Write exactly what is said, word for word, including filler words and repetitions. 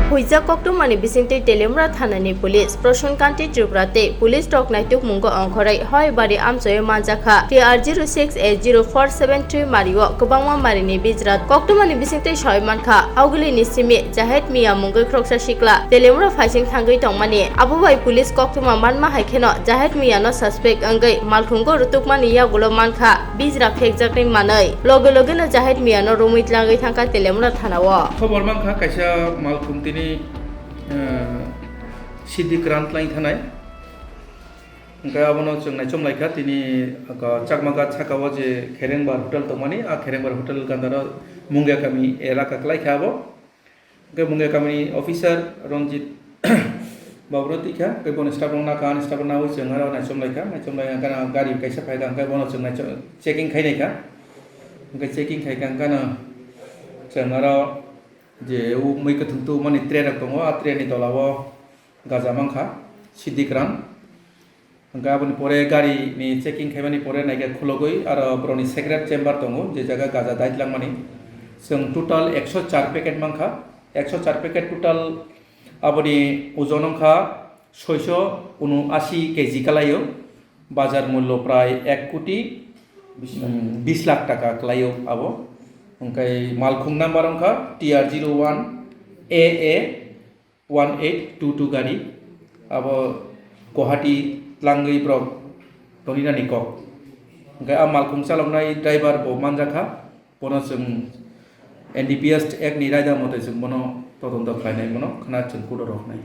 Huijak koktwmani bisingtwi Teliamura thanani police Prasun Kanti Tripura tei police rok naitukmungo ongkhorwi Hoibari amchoio manjakha T R zero six A zero four seven three mario kwbangma marini bijrat. Koktwmani bisingtwi sawi mankha, Augulini simi Jahid Mia mungwi khoroksa sikla Teliamura phaising thangwi tongmani. Abo bai police koktwma manma hai kheno Jahid Miano suspect wngwi malkhungo rwtukmani yagulo mankha bijra phekjaknai manwi. Loge logeno Jahid Miano romwi tlangwi thangkha Teliamura thanao. Khobor mankha kaisa malkhung tini, eh, Siddhi Grant line thanai. Hwnkhe abono chwng naichom laikha, tini aka Chakmagat sakao je Kherengbar Hotel tongmani, a Kherengbar Hotel gandaro Mungia kami elaka kwlaikha abo. Hwnkhe Mungia kamini officer Ranjit babuno tikha, hwnkhe bono staff rok nakha, ani staff rok nawi chwng aro naichom laikha, naichom lai hwnkhe gari kaisa phaikha, hwnkhe bono chwng naichom, checking khai naikha. Hwnkhe checking khaikha hwnkhe chwng aro je o mui kwthwng tubumani tray rok tongo, a tray ni tola o gaja mankha, Siddhi Grant. Hwnkhe aboni pore gari ni checking khaimani pore naikhe khulogwi aro borokni secret chamber tongo, je jaga gaja dait langmani. Chwng total ekso char packet mankha, ekso char packet total aboni ojon wngkha soiso unuasi K G kwlaio, bazar mullo prai ek koti, mm, bis lakh taka kwlaio abo. Hwnkhe malkhung number wngkha T R zero one A A one eight two two gari, abo Guwahati tlangwi borok toni nani kok. Hwnkhe a malkhung chaloknai driver bo manjakha, bono chwng N D P S Act ni raida mote chwng bono todonto khlainai, bono khna chwng court o rw hwnai.